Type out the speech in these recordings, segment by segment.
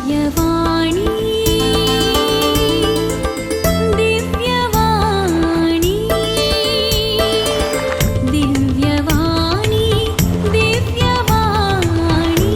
दिव्यवाणी, दिव्यवाणी, दिव्यवाणी, दिव्यवाणी.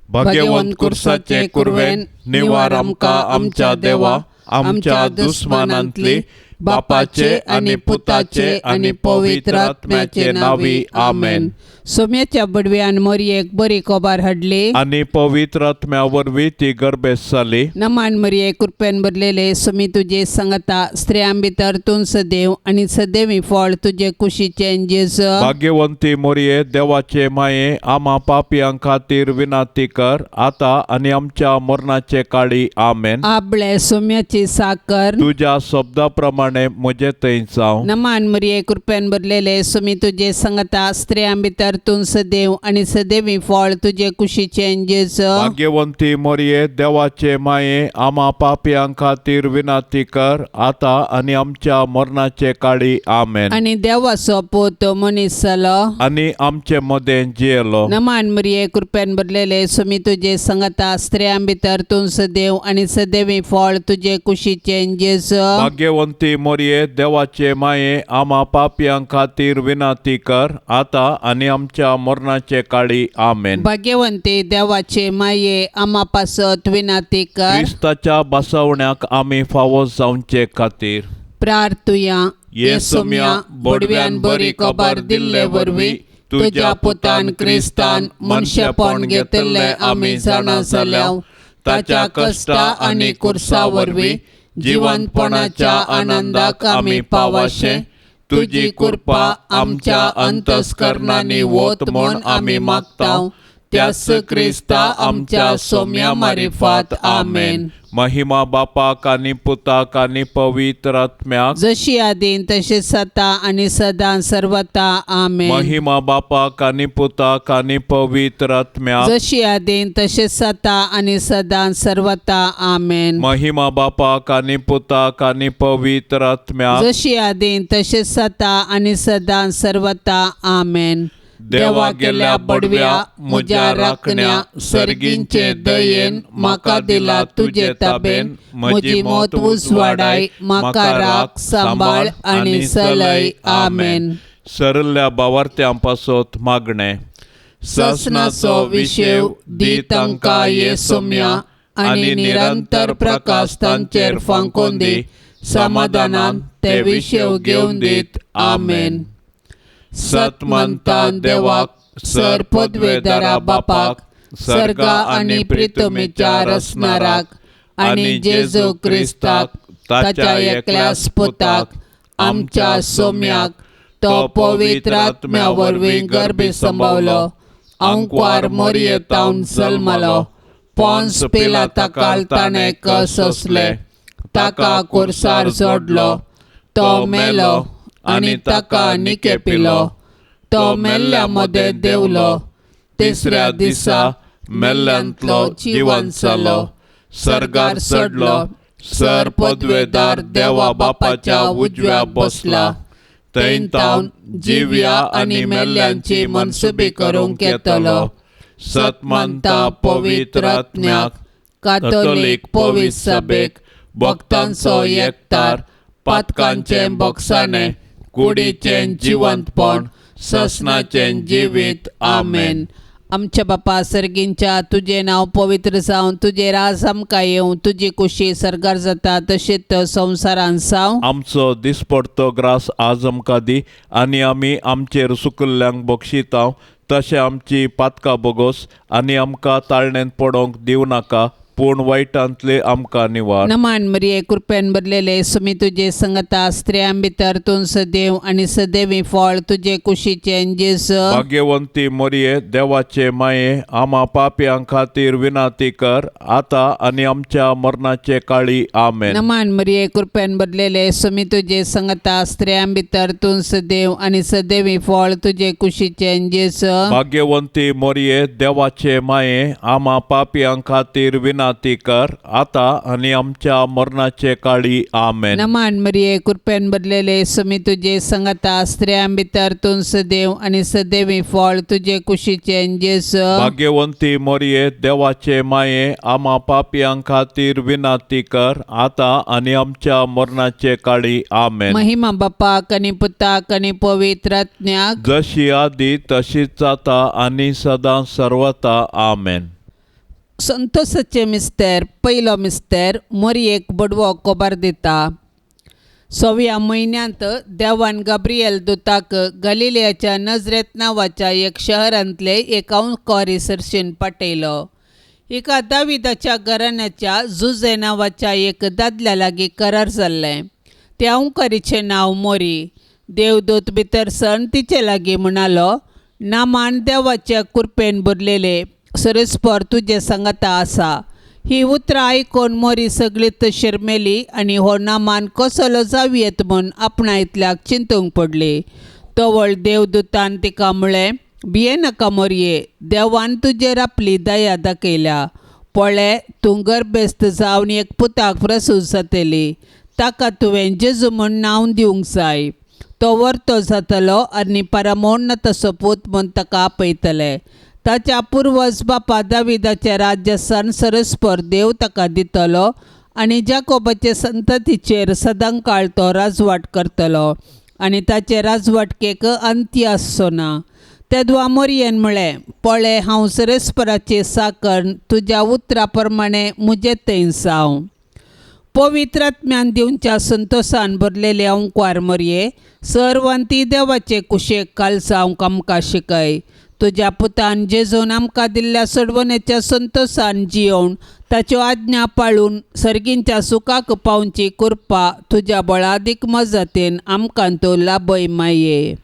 भाग्यवंत कुर्साचे कुरवेन निवार आमकां आमच्या देवा आमच्या दुस्मानांतली बापाचे आनी पुताचे आनी पवित्र आत्म्याचे नावी आमेन. सोम्याच्या बडव्यान मोरयेक बरी कोबार हाडली. आनी पवित्र आत्म्या वरवीं ती गर्भेस जाली. नमान मरिये, कृपेन भरलेले, सुमी तुजे संगता, स्त्रियां भितर तूं सदैव आनी सदैवी फळ तुजे कुशीचें जेजू. भाग्यवंती मोरये, देवाचे माये, आमा पापयां खातीर विनाती कर आता आनी आमच्या मरणाचे काळी. आमेन. आपले सोम्याची साकर. तुज्या शब्दा प्रमाणे म्हजे थंय जावं. नमान मरिये, कृपेन भरलेले, सुमी तुजे संगता, स्त्रियां भितर तूं सदैव आनी सदैवी फळ तुजे कुशीचें जेजू. भाग्यवंती मोरये, देवाचे माये, आमा पापयां खातीर विनाती कर आता आनी आमच्या मरणाचे काळी. आमेन. आनी देवाचो पूत मनीस जालो. आनी आमचे मदें जियेलो. नमान मरिये, कृपेन भरलेले, सुमी तुजे संगता, स्त्रियां भितर तूं सदैव आनी सदैवी फळ तुजे कुशीचें जेजू. भाग्यवंती मोरये, देवाचे माये, आमा पापयां खातीर विनाती कर आता आनी आमच्या मरणाचे काळी. आमेन. भाग्यवंती देवाचे माये, आमा पासत विनाती कर. क्रिस्ताच्या बसवण्याक आमी फावो जावचे खातीर प्रार्थुया. ये सोम्या, बोडव्यान बरी खबर दिल्ले वरवीं तुज्या पुतान क्रिस्तान मनशेपण घेतिल्लें आमी जाणा जाल्या. ताच्या कश्टा आनी कुर्सा वरवीं जिवंतपणाच्या आनंदाक आमी पावाशे तुजी कृपा आमच्या अंतस्करणांनी वत म्हूण आमी मागता, त्याच क्रिस्ता आमच्या सोम्या मारिफात. आमेन. महिमा बापाक आनी पुताक आनी पवित्र आत्म्याक. जशी आदीन तशी सता आनी सदां सर्वता. आमेन. महिमा बापाक आनी पुताक आनी पवित्र आत्म्याक. जशी आदीन तशी सता आनी सदां सर्वता. आमेन. महिमा बापाक आनी पुताक आनी पवित्र आत्म्याक. जशी आदीन तशी सता आनी सदां सर्वता. आमेन. देवा गेल्या बडव्या म्हज्या राखण्या, सर्गींचे दयेन म्हाका दिला तुजे ताबेन, म्हजी म्हजी मत उजवाडाय, म्हाका राख, सांबाळ आनी सलय. आमेन. सरल्या बावार्थ्यां पासत मागणें. ससनाचो विशेव दी तांकां ये सोम्या आनी निरंतर प्रकाश तांचेर फांकोवन दी. समाधानान ते विशेव घेवन दीत. आमेन. सत मानता देवाक, सर पदवेदारा बापाक, सर्गा आनी प्रितुमीच्या रसणाराक आनी जेजू क्रिस्ताक ताच्या एकल्याच पुताक आमच्या सोम्याक, तो पवित्र आत्म्या वरवीं गर्भी संभवलो, अंकवार मोरयेतावन जल्मलो, पोन्स पिलाता ताणें कस सोंसले, ताका कुर्सार जोडलो, तो मेलो आनी ताका निकेपिलो, तो मेल्ल्या मदें देंवलो, तिसऱ्या दिसा मेल्ल्यांतलो जिवंत जालो, सर्गार चडलो, सर पदवेदार देवा बापाच्या उजव्या बसला, थंय तावन जिव्या आनी मेल्ल्यांची मनसुबी करूंक येतलो. सत मानता पवित्र आत्म्याक, कातोलीक पवित्र सभेक, भक्तांचो एकतार, पातकांचें बोगसाणें, कुडीचें जिवंतपण, ससनाचें जिवीत. आमेन. आमच्या बापा सर्गींच्या, तुजें नांव पवित्र जावं, तुजें राज आमकां येवं, तुजी कुशी सर्गार जाता तशेंच संवसारान जावं. आमचो दिसपडतो ग्रास आज आमकां दी आनी आमी आमचेर सुकल्ल्यांक बक्षितांव तशें आमची पातकां बोगोस आनी आमकां ताळणेंत पडोवंक दिवं नाका, पूण वायटांतले आमकां निवार. नमान मरिये, कृपेन भरलेले, सुमी तुजे संगता, स्त्रियां भितर तूं सदैव आनी सदैवी फळ तुजे कुशीचें जेजू. भाग्यवंती मोरये, देवाचे माये, आमा पापयां खातीर विनाती कर आता आनी आमच्या मरणाचे काळी. आमेन. नमान मरिये, कृपेन भरलेले, सुमी तुजे संगता, स्त्रियां भितर तूं सदैव आनी सदैवी फळ तुजे कुशीचें जेजू. भाग्यवंती मोरये, देवाचे माये, आमा पापयां खातीर विनाती विनाती कर, आतां आनी आमच्या मरणाचे काळी. आमेन. नमान मरिये, कृपेन भरलेले, सुमी तुजे संगता, स्त्रियां भितर तूं सदैव आनी सदैवी फळ तुजे कुशीचे जेजू. भाग्यवंती मोरये, देवाचे माये, आमा पापयां खातीर विनाती कर, आतां आनी आमच्या मरणाचे काळी. आमेन. महिमा बापाक आनी पुताक आनी पवित्र आत्म्याक, जशी आदी तशीच जाता आनी सदां सर्वता. आमेन. संतोषाचे मिस्तेर. पयलो मिस्तेर. मोरयेक बडवो कोबार दिता. सव्या म्हयन्यांत देवान गाब्रियल दुताक गलिलियाच्या नजरेत नांवाच्या एक शहरांतले एक अंवकारी सरशीन पाठयलो. हिका दाविदाच्या घराण्याच्या जुजे नांवाच्या एक दादल्या लागीं करार जाल्लें. त्या अंवकारीचें नांव मोरी. देवदूत भितर सरून तिचे लागीं म्हणालो, नामान देवाच्या कृपेन भरलेले, सरेस्पर तुजे सांगाता आसा. ही उतरां आयकून मोरी सगळीच शरमेली आनी हो नामान कसलो जावयेत म्हूण आपणायतल्याक चिंतूंक पडली. तवळ देवदूतान तिका म्हळें, भियेनाका मोरये, देवान तुजेर आपली दया दाखयल्या. पळे, तूं गर्भेस्त जावन एक पुताक प्रसूत जातली. ताका तुवें जेजू म्हूण नांव दिवंक जाय. तो वर्तो जातलो आनी परमोन्नताचो पूत म्हूण ताका आपयतले. ताच्या पुर्वज बापा दाविदाच्या राज्यासान सरस्पर देव ताका दितलो आनी जाकोबाचे संततीचेर सदांकाळ तो राजवाट करतलो आनी ताचे राजवाटकेक अंत्य आसचो ना. तेदवा मोरयेन म्हळें, पळे, हांव सरस्पराची साकर, तुज्या उतरा प्रमाणे म्हजे थंय जावं. पवित्र आत्म्यान दिवच्या संतोसान भरलेले अंकवार मोरये, सर्वांती देवाचे कुशेक कालसावंक आमकां शिकय. तुज्या पुतान जेजून आमकां दिल्ल्या सोडवणेच्या संतोसान जियोवन ताच्यो आज्ञा पाळून सर्गींच्या सुखाक पावची कृपा तुज्या बळादीक मजतीन आमकां तूं लाभय माये.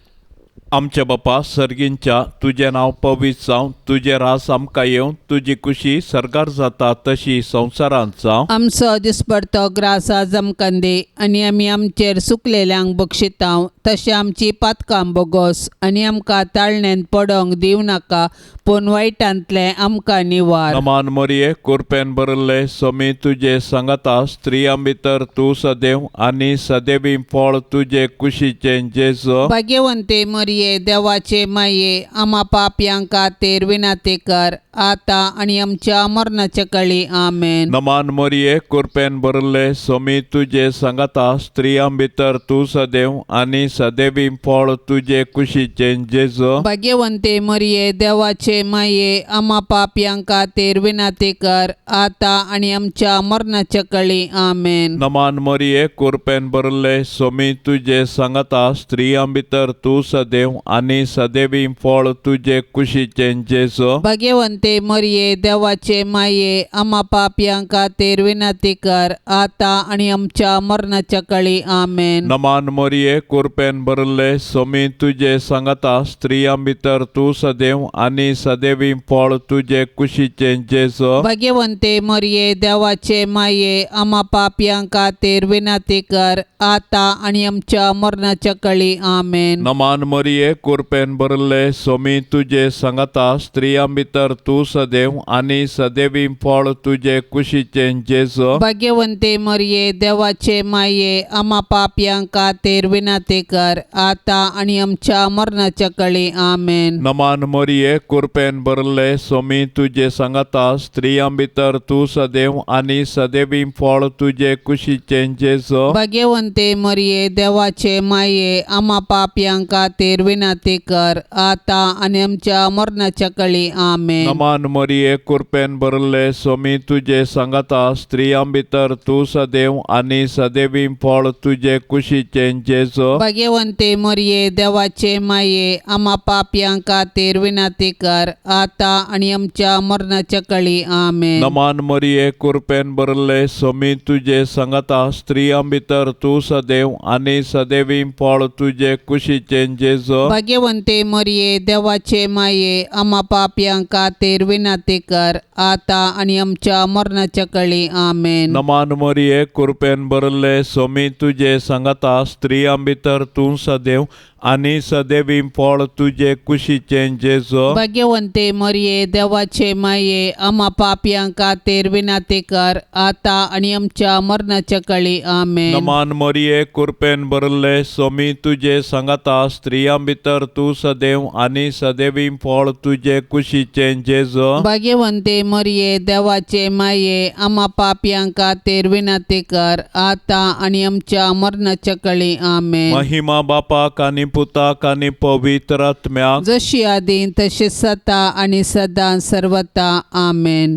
आमच्या बापा सर्गींच्या, तुजें नांव पवित्र जावं, तुजें रास आमकां येवं, तुजी कुशी सर्गार जाता तशी संवसारांत जावं. आमचो दिसपडतो ग्रास आज आमकां दी आनी आमी आमचेर सुकलेल्यांक बक्षितांव तशें आमची पातकां बोगोस आनी आमकां ताळण्यांत पडोंक दिवं नाका, पूण वायटांतलें आमकां निवार. नमान मोरये, कुरपेन भरिल्ले, समी तुजे सांगाता, स्त्रियां भितर तूं सदैव आनी सदैवी फळ तुजे कुशीचें जेजू. भाग्यवंते मरिये, देवाचे माये, आमा पापयां खातीर विनाती कर, आतां आनी आमच्या मरणाच्या कळी. आमेन. नमान मोरये, कुरपेन भरिल्ले, समी तुजे सांगाता, स्त्रियां भितर तूं सदैव आनी सदैवी फळ तुजे कुशीचें जेजू. भाग्यवंते मरिये, देवाचे माये, आमा पापयां खातीर विनाती कर, आतां आनी आमच्या मरणाच्या कळी. आमेन. नमान मोरये, कुरपेन भरिल्ले, समी तुजे सांगाता, स्त्रियां भितर तूं सदैव आनी सदैवी फळ तुजे कुशीचें जेजू. भाग्यवंते मरिये, देवाचे माये, आमा पापयां खातीर विनाती कर, आतां आनी आमच्या मरणाच्या कळी. आमेन. नमान मोरये, कुरपेन भरिल्ले, समी तुजे सांगाता, स्त्रियां भितर तूं सदैव आनी सदैवी फळ तुजे कुशीचें जेजू. भाग्यवंते मरिये, देवाचे माये, आमा पापयां खातीर विनाती कर, आतां आनी आमच्या मरणाच्या कळी. आमेन. नमान मोरये, कुरपेन भरिल्ले, समी तुजे सांगाता, स्त्रियां भितर तूं सदैव आनी सदैवी फळ तुजे कुशीचें जेजू. भाग्यवंते मरिये, देवाचे माये, आमा पापयां खातीर विनाती कर, आतां आनी आमच्या मरणाच्या कळी. आमेन. नमान मोरये, कुरपेन भरिल्ले, समी तुजे सांगाता, स्त्रियां भितर तूं सदैव आनी सदैवी फळ तुजे कुशीचें जेजू. भाग्यवंते मरिये, देवाचे माये, आमा पापयां खातीर विनाती कर, आतां आनी आमच्या मरणाच्या कळी. आमेन. नमान मोरये, कुरपेन भरिल्ले, समी तुजे सांगाता, स्त्रियां भितर तूं सदैव आनी सदैवी फळ तुजे कुशीचें जेजू. भाग्यवंते मरिये, देवाचे माये, आमा पापयां खातीर विनाती कर, आतां आनी आमच्या मरणाच्या कळी. आमेन. नमान मोरये, कुरपेन भरिल्ले, समी तुजे सांगाता, स्त्रियां भितर तूं सदैव आनी सदैवी फळ तुजे कुशीचें जेजू. भाग्यवंते मरिये, देवाचे माये, आमा पापयां खातीर विनाती कर, आतां आनी आमच्या मरणाच्या कळी. आमेन. नमान मोरये, कुरपेन भरिल्ले, समी तुजे सांगाता, स्त्रियां भितर तूं सदैव आनी सदैवी फळ तुजे कुशीचें जेजो. भाग्यवंते मरिये, देवाचे माये, आमा पापयां खातीर विनाती कर, आतां आनी आमच्या मरणाच्या कळी. आमेन. नमान मरिये, कुरपेन भरले, सोमी तुजे सांगाता, स्त्रियां भितर तूं सदैव आनी सदैवी फळ तुजे कुशीचें जेजो. भाग्यवंते मरिये, देवाचे माये, आमा पापयां खातीर विनाती कर, आतां आनी आमच्या मरणाच्या कळी. आमेन. महिमा बापाक आनी पुताक आनी पवित्र आत्म्याक, जशी आदी तशी सता आनी सदां सर्वता. आमेन.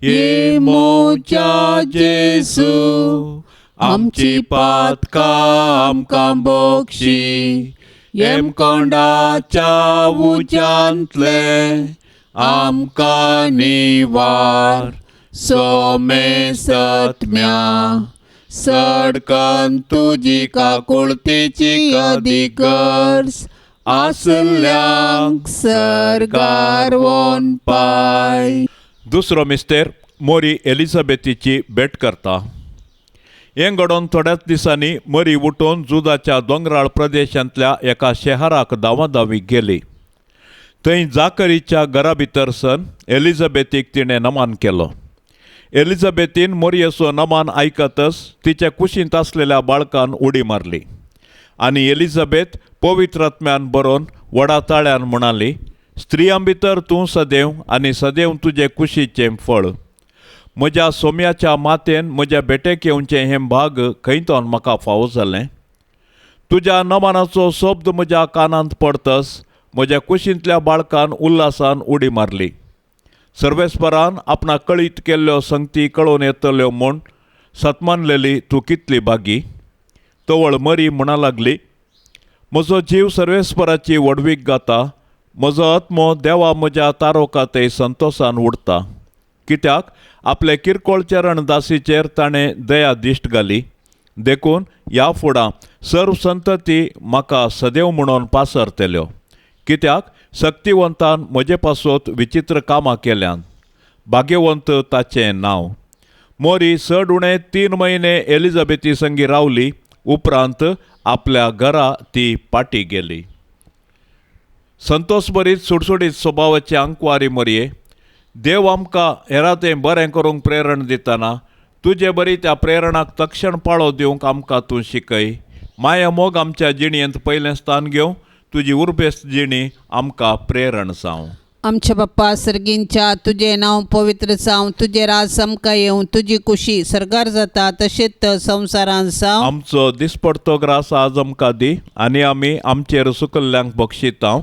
ये मोच्या जेसू, आमची पातकां आमकां बोक्षी, येमकोंडाच्या उज्यांतले आमकां निवार, सोमे सत्म्या सडकन तुजी काकुळतीची अधिकर्स आसल्यांक सर्गार वोन पाय. दुसरो मिस्तेर, मोरी एलिझाबेथीची भेट करता. हें घडोवन थोड्याच दिसांनी मरी उठून जुदाच्या दोंगराळ प्रदेशांतल्या एका शहराक धांवाधांवी गेली. थंय जाकरीच्या घरा भितर सन एलिझाबेथीक तिणें नमान केलो. एलिझाबेथीन मोरयेचो नमान आयकतच तिच्या कुशींत आसलेल्या बाळकान उडी मारली आनी एलिझाबेथ पवित्र आत्म्यान बरोवन व्हडा ताळ्यान म्हणाली, स्त्रियां भितर तूं सदैव आनी सदैव तुजे कुशीचें फळ. म्हज्या सोम्याच्या मातेन म्हज्या भेटेक येवचें हें भाग खंयतोन म्हाका फावो जालें? तुज्या नमानाचो शब्द म्हज्या कानांत पडतस म्हज्या कुशींतल्या बाळकान उल्हासान उडी मारली. सर्वेस्परान आपणाक कळीत केल्ल्यो संगती कळोवन येतल्यो म्हूण सतमानलेली तूं कितली बागी. तवळ मरी म्हणा लागली, म्हजो जीव सर्वेस्पराची व्हडवीक गाता, म्हजो आत्मो देवा म्हज्या तारोका ते संतोसान उडता, कित्याक आपले किरकोळ चरण दासीचेर ताणें दया दिश्ट घाली. देखून ह्या फुडां सर्व संतती म्हाका सदैव म्हणून पासरतल्यो, कित्याक शक्तिवंतान म्हजे पासत विचित्र कामां केल्यान. भाग्यवंत ताचें नांव. मोरी चड उणें 3 म्हयने एलिझाबेथी संगी रावली. उपरांत आपल्या घरा ती पाटी गेली. संतोष बरीत सुडसुडीत स्वभावाची आंकवारी मरये, देव आमकां हेरातें बरें करूंक प्रेरण दितना तुजे बरी त्या प्रेरणाक तक्षण पाळो दिवंक आमकां तूं शिकय. माया मोग आमच्या जिणेंत पयलें स्थान घेवं, तुजी उर्बेस्त जिणी आमकां प्रेरण जावं. आमच्या बाप्पा सर्गींच्या, तुजें नांव पवित्र जावं, तुजें राज आमकां येवं, तुजी कुशी सर्गार जाता तशेंच संवसारांत जावं. आमचो दिसपडतो ग्रास आज आमकां दी आनी आमी आमचेर सुकल्ल्यांक बक्षितांव,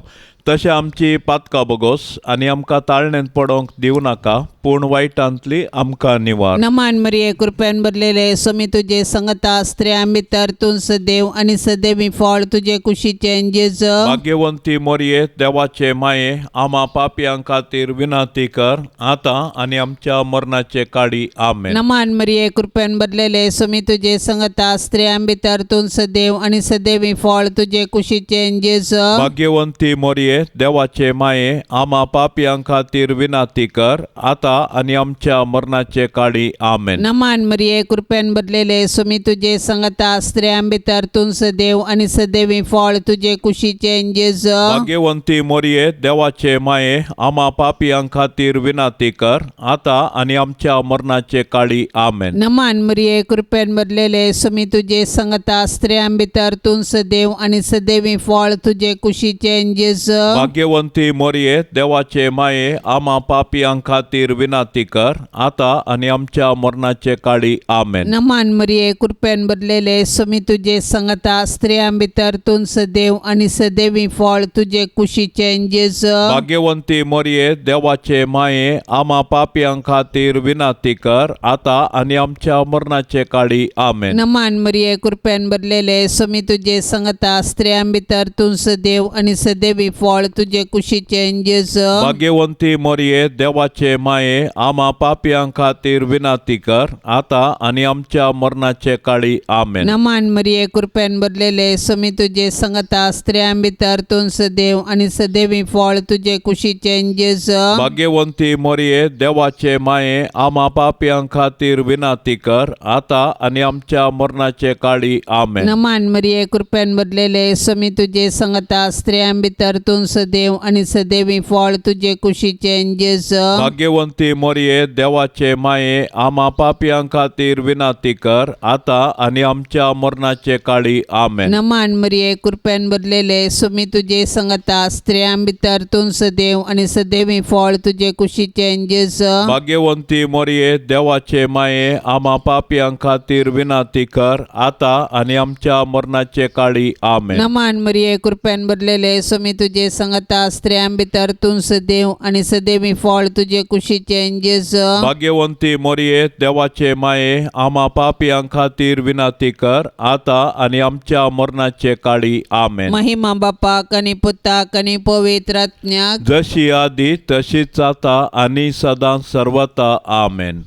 तशें आमची पातकां बोगोस आनी आमकां ताळणेंत पडोवंक दिवं नाका, पूण वायटांतली आमकां निवार. नमान मरिये, कृपेन भरलेले, स्वामी तुजे संगता, स्त्रियां भितर तूं सदैव आनी सदैवी फळ तुजे कुशीचें जेज. भाग्यवंती मोरये, देवाचे माये, आमा पापयां खातीर विनंती कर, आतां आनी आमच्या मरणाचे काडी. आमेन. नमान मरिये, कृपेन भरलेले, स्वामी तुजे संगता, स्त्रियां भितर तूं सदैव आनी सदैवी फळ तुजे कुशीचें जेज. भाग्यवंती मोरये, देवाचे माये, आमा पापयां खातीर विनंती कर, आतां आनी आमच्या मरणाचे काडी. आमेन. नमान मरिये, कृपेन भरलेले, स्वामी तुजे संगता, स्त्रियां भितर तूं सदैव आनी सदैवी फळ तुजे कुशीचें जेज. भाग्यवंती मोरये, देवाचे माये, आमा पापयां खातीर विनंती कर, आतां आनी आमच्या मरणाचे काडी. आमेन. नमान मरिये, कृपेन भरलेले, स्वामी तुजे संगता, स्त्रियां भितर तूं सदैव आनी सदैवी फळ तुजे कुशीचें जेज. भाग्यवंती मोरये, देवाचे माये, आमा पापयां खातीर विनंती कर, आतां आनी आमच्या मरणाचे काडी. आमेन. नमान मरिये, कृपेन भरलेले, स्वामी तुजे संगता, स्त्रियां भितर तूं सदैव आनी सदैवी फळ तुजे कुशीचें जेज. भाग्यवंती मोरये, देवाचे माये, आमा पापयां खातीर विनंती कर, आतां आनी आमच्या मरणाचे काडी. आमेन. नमान मरिये, कृपेन भरलेले, स्वामी तुजे संगता, स्त्रियां भितर तूं सदैव आनी सदैवी फळ फळ तुजे कुशीचें जेजू. भाग्यवंती मोरये, देवाचे माये, आमा पापयां खातीर विनाती कर, आतां आनी आमच्या मरणाचे काळी. आमेन. नमान मरिये, कृपेन भरलेले, समी तुजे संगता, स्त्रियां भितर तूं सदैव आनी सदैवी फळ तुजे कुशीचें जेजू. भाग्यवंती मोरये, देवाचे माये, आमा पापयां खातीर विनाती कर, आतां आनी आमच्या मरणाचे काळी. आमेन. नमान मरिये, कृपेन भरलेले, समी तुजे संगता, स्त्रियां भितर तूं सदैव आनी सदैवी फळ तुजे कुशीचें जेजू. भाग्यवंती मोरये, देवाचे माये, आमा पापयां खातीर विनाती कर, आतां आनी आमच्या मरणाचे काळी. आमेन. नमान मरिये, कृपेन भरलेले, समी तुजे संगता, स्त्रियां भितर तूं सदैव आनी सदैवी फळ तुजे कुशीचें जेजू. भाग्यवंती मोरये, देवाचे माये, आमा पापयां खातीर विनाती कर, आतां आनी आमच्या मरणाचे काळी. आमेन. नमान मरिये, कृपेन भरलेले, समी तुजे संगता, स्त्रियां भितर तूं सदैव आनी सदैवी फळ तुजे कुशीचें जेजू. भाग्यवंती मोरये, देवाचे माये, आमा पापयां खातीर विनाती कर, आतां आनी आमच्या मरणाचे काळी. आमेन. महिमा बापाक आनी पुताक आनी पवित्र आत्म्याक, जशी आदी तशीच आता आनी सदां सर्वता. आमेन.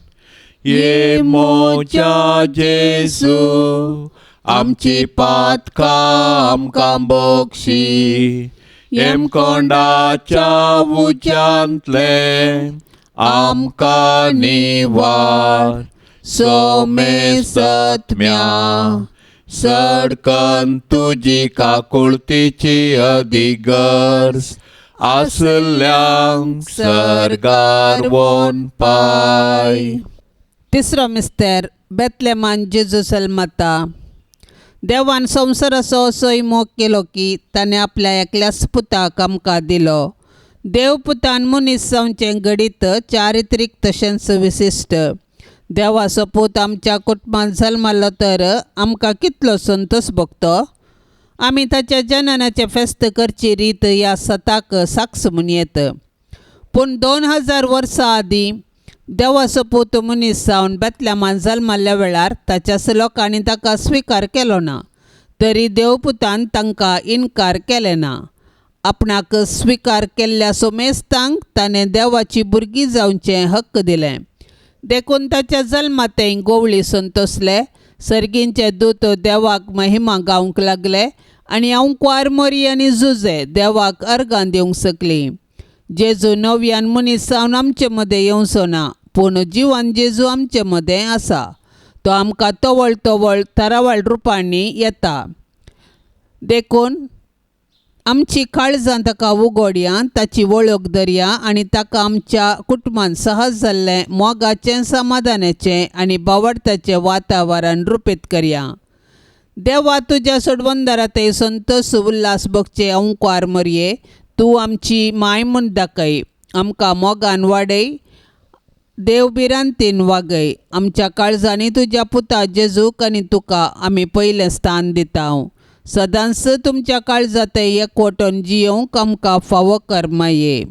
ये मोच्या जेसू, आमची पातकां आमकां बक्षी, हेमकोंडाच्या उच्यांतले आमकां निवार, सोमे सत्म्या सडकन तुजी काकुळतीची अधिगर्ज आसल्यांक सर्गार वोन पाय. तिसरो मिस्तेर, बेतलेमान जेजू जल्मता. देवान संवसाराचो असोय मोग केलो की ताणें आपल्या एकल्याच पुताक आमकां दिलो. देव पुतान मनीस जावचें घडीत चारित्रीक तशेंच विशिश्ट. देवाचो पूत आमच्या कुटुंबांत जल्मलो तर आमकां कितलो संतोश भोगतो. आमी ताच्या जननाचें फेस्त करची रीत ह्या सताक साक्ष म्हूण येत. पूण 2000 वर्सां आदीं देवाचो पूत मनीस जावन बेतलेमान जल्मल्ल्या वेळार ताच्याच लोकांनी ताका स्विकार केलो ना, तरी देवपुतान तांकां इनकार केले ना. आपणाक स्विकार केल्ल्या सोमेस्तांक ताणें देवाची भुरगीं जावचें हक्क दिलें. देखून ताच्या जल्मातय गोवळी संतोसले, सर्गींचे दूत देवाक महिमा गावंक लागले आनी अंकवार मोरी आनी जुजे देवाक अर्गां दिवंक शकली. जेजू नव्यान मनीस जावन आमचे मदें येवचो ना, पूण जिवान जेजू आमचे मदें आसा. तो आमकां तवळ तवळ तरावळ रुपांनी येता. देखून आमची काळजां ताका उगोडया, ताची वळख धरया आनी ताका आमच्या कुटुंबान सहज जाल्लें मोगाचें, समाधानाचें आनी बावडताचें वातावरण रुपीत करया. देवा, तुज्या सोडवंदरातय संतोष उल्हास भोगचे अंकवार मरये, तूं आमची माय म्हूण दाखय. आमकां मोगान वाडय, देव भिरांतीन वागय. आमच्या काळजांनी तुज्या पुता जेजूक आनी तुका आमी पयलें स्थान दिता. सदांच तुमच्या काळजांत एकवटून जियोवंक आमकां फावो कर माये.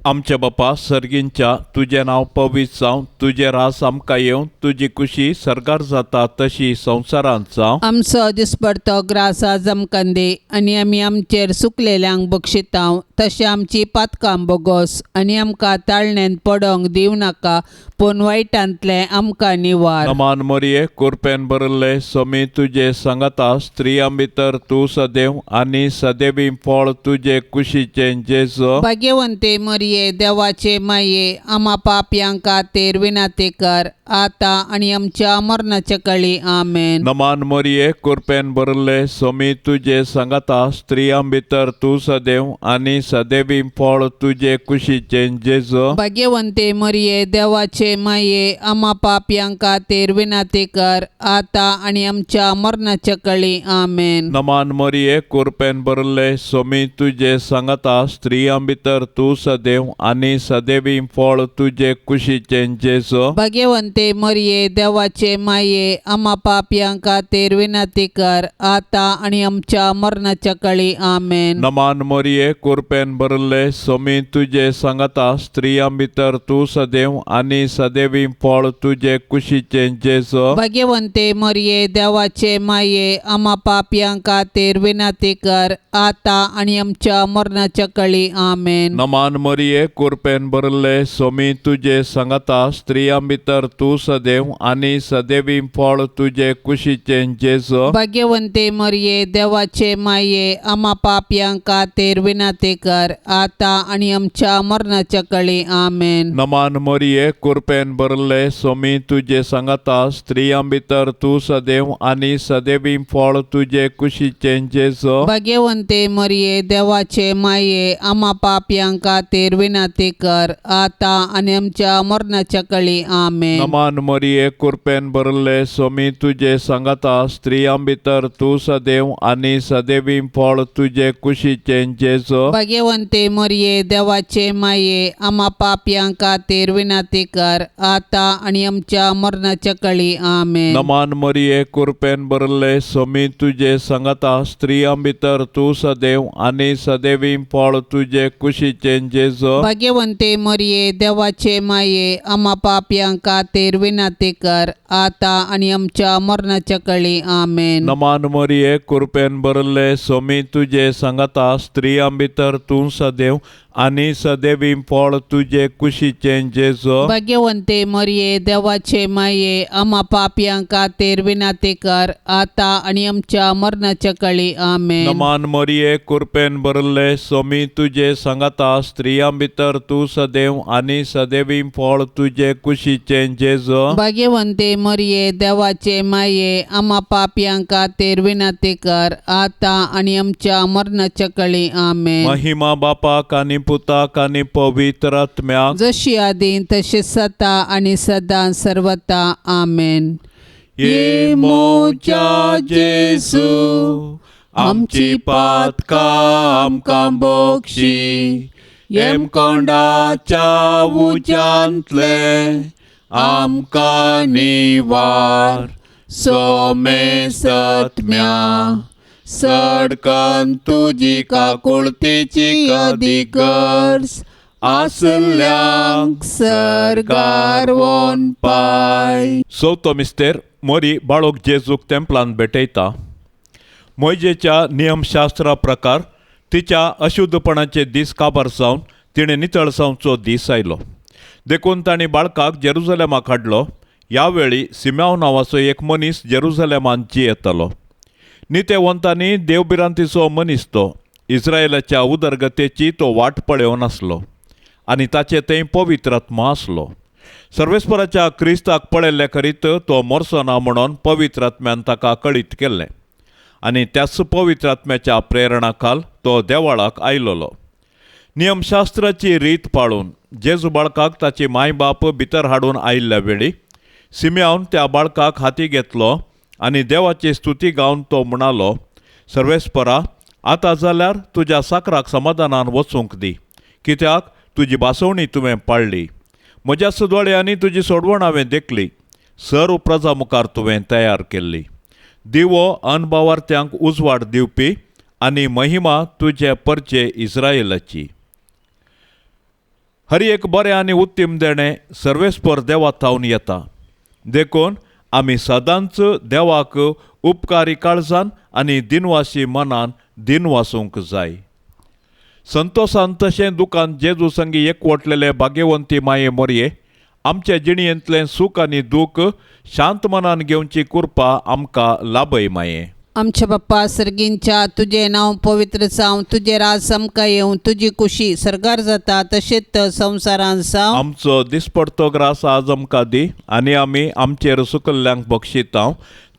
आमच्या बापा सर्गींच्या, तुजें नांव पवित्र जावं, तुजें रास आमकां येवं, तुजी कुशी सर्गार जाता तशी संवसारांत जावं. आमचो दिसपडतो ग्रास आज आमकां दी आनी आमी आमचेर सुकलेल्यांक बक्षितांव तशें आमची पातकां बोगोस आनी आमकां ताळण्यांत पडोंक दिवं नाका, पूण वायटांतलें आमकां निवार. नमान मरिये, कुरपेन भरिल्ले, समी तुजे सांगाता, स्त्रियां भितर तूं सदैव आनी सदैवी फळ तुजे कुशीचें जेजू. भाग्यवंते मरिये, देवाचे माये, आमा पापयां खातीर विनाती कर, आतां आनी आमच्या मरणाच्या कळी. आमेन. नमान मरिये, कुरपेन भरिल्ले, समी तुजे सांगाता, स्त्रियां भितर तूं सदैव आनी सदैवी फळ तुजे कुशीचें जेजू. भाग्यवंते मरिये, देवाचे माये, आमा पापयां खातीर विनाती कर, आतां आनी आमच्या मरणाच्या कळी. आमेन. नमान मरिये, कुरपेन भरिल्ले, समी तुजे सांगाता, स्त्रियां भितर तूं सदैव आनी सदैवी फळ तुजे कुशीचें जेजू. भाग्यवंते भाग्यवंते मरये देवाचे माये आमा पापयां खातीर विनंती कर आतां आनी आमच्या मरणाच्या काळी. आमेन. नमान मोरये, कुरपेन भरले, सोमी तुजे सांगाता, स्त्रियां भितर तूं सदैव आनी सदैवी फळ तुजे कुशीचें जेजो. भाग्यवंते मरये देवाचे माये आमा पापयां खातीर विनंती कर आतां आनी आमच्या मरणाच्या काळी. आमेन. नमान मोरये, कुरपेन भरले, सोमी तुजे सांगाता, स्त्रियां भितर तूं सदैव आनी सदैवी फळ तुजे कुशीचें जेजो. भाग्यवंते मरये देवाचे माये आमा पापयां खातीर विनंती कर आतां आनी आमच्या मरणाच्या काळी. आमेन. नमान मोरये, कुरपेन भरले, सोमी तुजे सांगाता, स्त्रियां भितर तूं सदैव आनी सदैवी फळ तुजे कुशीचें जेजो. भाग्यवंते मरये देवाचे माये आमा पापयां खातीर विनंती कर आतां आनी आमच्या मरणाच्या काळी. आमेन. नमान मोरये, कुरपेन भरले, सोमी तुजे सांगाता, स्त्रियां भितर तूं सदैव आनी सदैवी फळ तुजे कुशीचें जेजो. भाग्यवंते मरये देवाचे माये आमा पापयां खातीर विनंती कर आतां आनी आमच्या मरणाच्या काळी. आमेन. नमान मोरये, कुरपेन भरले, सोमी तुजे सांगाता, स्त्रियां भितर तूं सदैव आनी सदैवी फळ तुजे कुशीचें जेजो. भाग्यवंते मरये देवाचे माये आमा पापयां खातीर विनंती कर आतां आनी आमच्या मरणाच्या काळी. आमेन. नमान मोरये, कुरपेन भरले, सोमी तुजे सांगाता, स्त्रियां भितर तूं सदैव आनी सदैवी फळ तुजे कुशीचें जेजो. भाग्यवंते मरये देवाचे माये आमा पापयां खातीर विनंती कर आतां आनी आमच्या मरणाच्या काळी. आमेन. नमान मोरये, कुरपेन भरले, सोमी तुजे सांगाता, स्त्रियां भितर तूं सदैव आनी सदैवी फळ तुजे कुशीचें जेजो. भाग्यवंते मरये देवाचे माये आमा पापयां खातीर विनंती कर आतां आनी आमच्या मरणाच्या काळी. आमेन. महिमा बापाक आनी पुताक आनी पवित्र आत्म्याक, जशी आदी तशी सता आनी सदां सर्वता. आमेन. ये मोच्या जेसू, आमची पातकां आमकां बोक्षी, येमकोंडाच्या उज्यांतले आमकां निवार, सोमे सत्म्या सडकन तुजी काकुळतेची अदीक गरज आसल्यांक सर्गार वोन पाय. चवथो मिस्तेर. मोरी बाळोक जेजूक तेंपलान भेटयता. मोयजेच्या नियमशास्त्रा प्रकार तिच्या अशुद्धपणाचे दीस काबार जावन तिणें नितळ जावचो दीस आयलो, देखून तांणी बाळकाक जेरुजलेमाक हाडलो. ह्या वेळी सिम्याव नांवाचो एक मनीस जेरुजलेमान जियेतालो. नितेवंतांनी देवभिरांतीचो मनीस तो. इस्रायलाच्या उदरगतेची तो वाट पळोवन आसलो आनी ताचे थंय पवित्र आत्मा आसलो. सर्वेस्पराच्या क्रिस्ताक पळयल्ले करीत तो मरचो ना म्हणून पवित्र आत्म्यान ताका कळीत केल्लें आनी त्याच पवित्र आत्म्याच्या प्रेरणा खाल तो देवाळाक आयलोलो. नियमशास्त्राची रीत पाळून जेजू बाळकाक ताची माय बाप भितर हाडून आयिल्ल्या वेळी सिम्यावन त्या बाळकाक हाती घेतलो आनी देवाची स्तुती गावन तो म्हणालो, सर्वेस्परा, आतां जाल्यार तुज्या साकराक समाधानान वचूंक दी, कित्याक तुजी भासवणी तुवें पाळ्ळी. म्हज्या सुदोळ्यांनी तुजी सोडवण हांवें देखली, सर्व प्रजा मुखार तुवें तयार केल्ली. दिवो अनभावार्थ्यांक उजवाड दिवपी आनी महिमा तुजे परचे इस्रायलाची. हर एक बरें आनी उत्तीम देणें सर्वेस्पर देवा थावन येता, देखून आमी सदांच देवाक उपकारी काळजान आनी दिनवासी मनान दिनवासूंक जाय. संतोसान तशें दुकान जेजू संगी एकवटलेले भाग्यवंती माये मोरये, आमच्या जिणेंतलें सूख आनी दूख शांत मनान घेवची कृपा आमकां लाभय माये. आमच्या बाप्पा सर्गींच्या, तुजें नांव पवित्र जावं, तुजें राज आमकां येवं, तुजी कुशी सर्गार जाता तशेंच संवसारांत जावं. आमचो दिसपडतो ग्रास आज आमकां दी आनी आमी आमचेर सुकल्ल्यांक बक्षितांव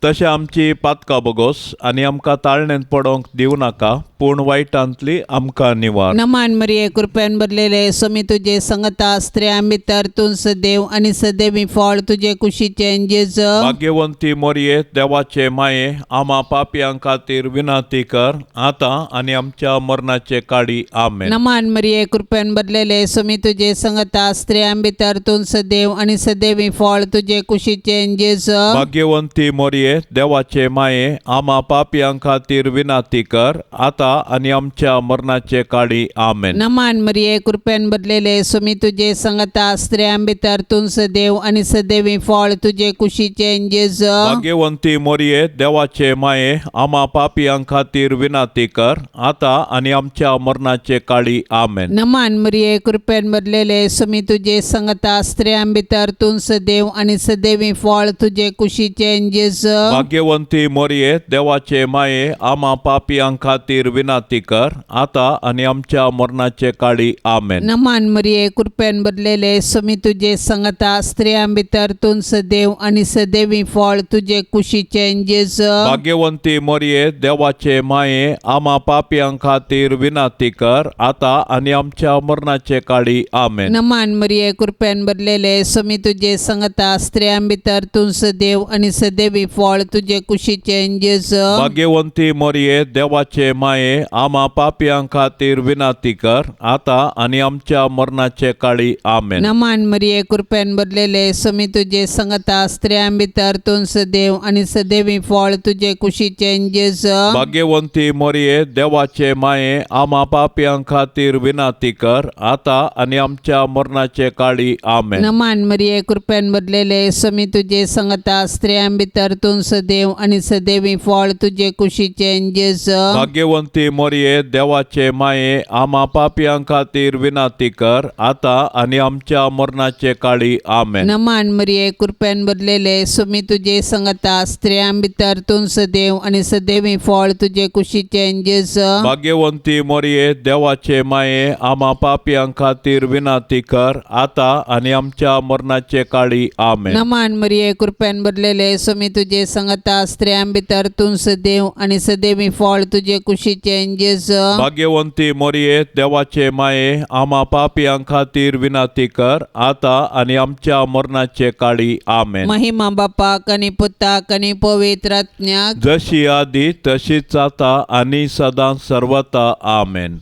तशें आमची पातकां बोगोस आनी आमकां ताळणेंत पडोवंक दिवं नाका, पूण वायटांतली आमकां निवार. नमान मरिये, कृपेन भरलेले, स्वामी तुजे संगता, स्त्रियां भितर तूं सदैव आनी सदैवी फळ तुजे कुशीचें जेजू. भाग्यवंती मोरये, देवाचे माये, आमा पापयां खातीर विनंती कर, आतां आनी आमच्या मरणाचे काडी. आमेन. नमान मरिये, कृपेन भरलेले, स्वामी तुजे संगता, स्त्रियां भितर तूं सदैव आनी सदैवी फळ तुजे कुशीचें जेजू. भाग्यवंती मोरये, देवाचे माये, आमा पापयां खातीर विनंती कर, आतां आनी आमच्या मरणाचे काडी. आमेन. नमान मरिये, कृपेन भरलेले, स्वामी तुजे संगता, स्त्रियां भितर तूं सदैव आनी सदैवी फळ तुजे कुशीचें जेजू. भाग्यवंती मोरये, देवाचे माये, आमा पापयां खातीर विनंती कर, आतां आनी आमच्या मरणाचे काडी. आमेन. नमान मरिये, कृपेन भरलेले, स्वामी तुजे संगता, स्त्रियां भितर तूं सदैव आनी सदैवी फळ तुजे कुशीचें जेजू. भाग्यवंती मोरये, देवाचे माये, आमा पापयां खातीर विनंती कर, आतां आनी आमच्या मरणाचे काडी. आमेन. नमान मरिये, कृपेन भरलेले, स्वामी तुजे संगता, स्त्रियां भितर तूं सदैव आनी सदैवी फळ तुजे कुशीचें जेजू. भाग्यवंती मोरये, देवाचे माये, आमा पापयां खातीर विनंती कर, आतां आनी आमच्या मरणाचे काडी. आमेन. नमान मरिये, कृपेन भरलेले, स्वामी तुजे संगता, स्त्रियां भितर तूं सदैव आनी सदैवी फळ तुजे कुशीचें जेजू. भाग्यवंती मोरये, देवाचे माये, आमा पापयां खातीर विनंती कर, आतां आनी आमच्या मरणाचे काडी. आमेन. नमान मरिये, कृपेन भरलेले, स्वामी तुजे संगता, स्त्रियां भितर तूं सदैव आनी सदैवी फळ तुजे कुशीचें जेजू. भाग्यवंती मोरये, देवाचे माये, आमा पापयां खातीर विनंती कर, आतां आनी आमच्या मरणाचे काडी. आमेन. नमान मरिये, कृपेन भरलेले, स्वामी तुजे संगता, स्त्रियां भितर तूं सदैव आनी सदैवी फळ तुजे कुशीचें जेजू. भाग्यवंती मोरये, देवाचे माये, आमा पापयां खातीर विनंती कर, आतां आनी आमच्या मरणाचे काडी. आमेन. नमान मरिये, कृपेन भरलेले, स्वामी तुजे संगता, स्त्रियां भितर तूं सदैव आनी सदैवी फळ तुजे कुशीचें जेजू. भाग्यवंती मोरये, देवाचे माये, आमा पापयां खातीर विनंती कर, आतां आनी आमच्या मरणाचे काडी. आमेन. नमान मरिये, कृपेन भरलेले, स्वामी तुजे संगता, स्त्रियां भितर तूं सदैव आनी सदैवी फळ तुजे कुशीचें जेजू. भाग्यवंती मोरये, देवाचे माये, आमा पापयां खातीर विनंती कर, आतां आनी आमच्या मरणाचे काडी. आमेन. महिमा बापाक आनी पुताक आनी पवित्र आत्म्याक, जशी आदी तशीच आता आनी सदां सर्वता. आमेन.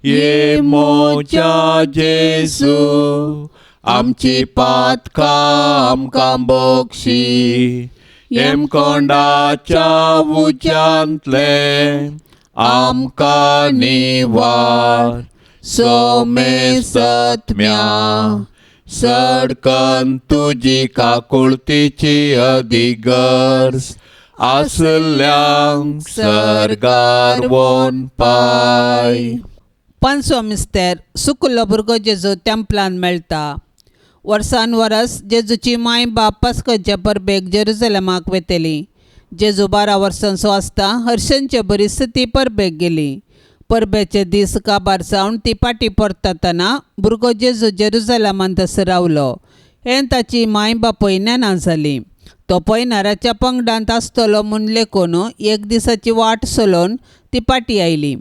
ये मोच्या जेसू, आमची पातकां आमकां बक्षी, हेमकोंडाच्या उज्यांतले आमकां निवार, सोमेसत्म्या सडकन तुजी काकुळतीची अधिगर्ज आसल्यांक सर्गार वोन पाय. पांचवो मिस्तेर. सुकुल्लो भुरगो जेजू तेंपलान मेळटा. वर्सान वरस जेजूची माय बाप पास्काच्या परबेक जेरुजलेमाक वेतली. जेजू 12 वर्सांचो आसता हर्षनचे बरीच ती परबेक गेली. परबेचे दीस काबार जावन ती पाटी परततना भुरगो जेजू जेरुजलेमांत तसो रावलो हें ताची माय बापूय नेना जाली. तो पयनाराच्या पंगडांत आसतलो म्हूण लेखून एक दिसाची वाट सोलोवन ती पाटी आयली.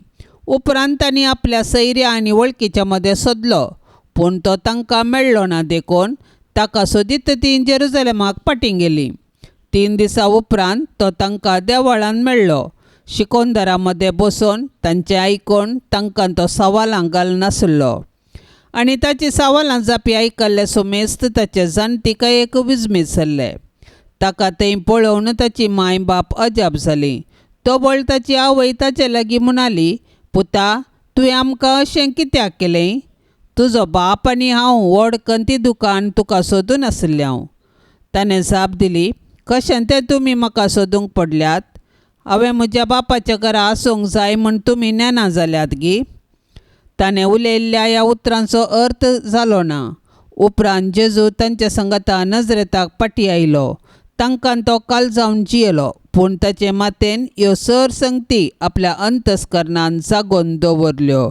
उपरांत तांणी आपल्या सैऱ्या आनी वळखीच्या मदें सोदलो, पूण तो तांकां मेळ्ळो ना, देखून ताका सोदीत ती जेरुजलेमाक फाटीं गेली. 3 दिसां उपरांत तो तांकां देवळान मेळ्ळो. शिकोंदरा मदें बसून तांचें आयकून तांकां तो सवालां घालनासलो आनी ताची सवालां जापी आयकल्ले सुमेस्त ताचे जाणटिकायेक एक विजमीत जाल्ले. ताका थंय पळोवन ताची माय बाप अजाप जाली. तोबळ ताची आवय ताचे लागीं म्हणाली, पुता, तुवें आमकां अशें कित्याक केलें? तुजो बाप आनी हांव व्हड कंती दुकान तुका सोदून आशिल्लें हांव. ताणें जाप दिली, कशें तें तुमी म्हाका सोदूंक पडल्यात? हांवें म्हज्या बापाच्या घरा आसूंक जाय म्हूण तुमी नेना जाल्यात गी? ताणें उलयल्ल्या ह्या उतरांचो अर्थ जालो ना. उपरांत जेजू तांच्या संगता नजरेताक फाटीं आयलो. तांकां तो काल जावन जियेलो, पूण ताचे मातेन ह्यो सर संगती आपल्या अंतस्करणान जागोवन दवरल्यो.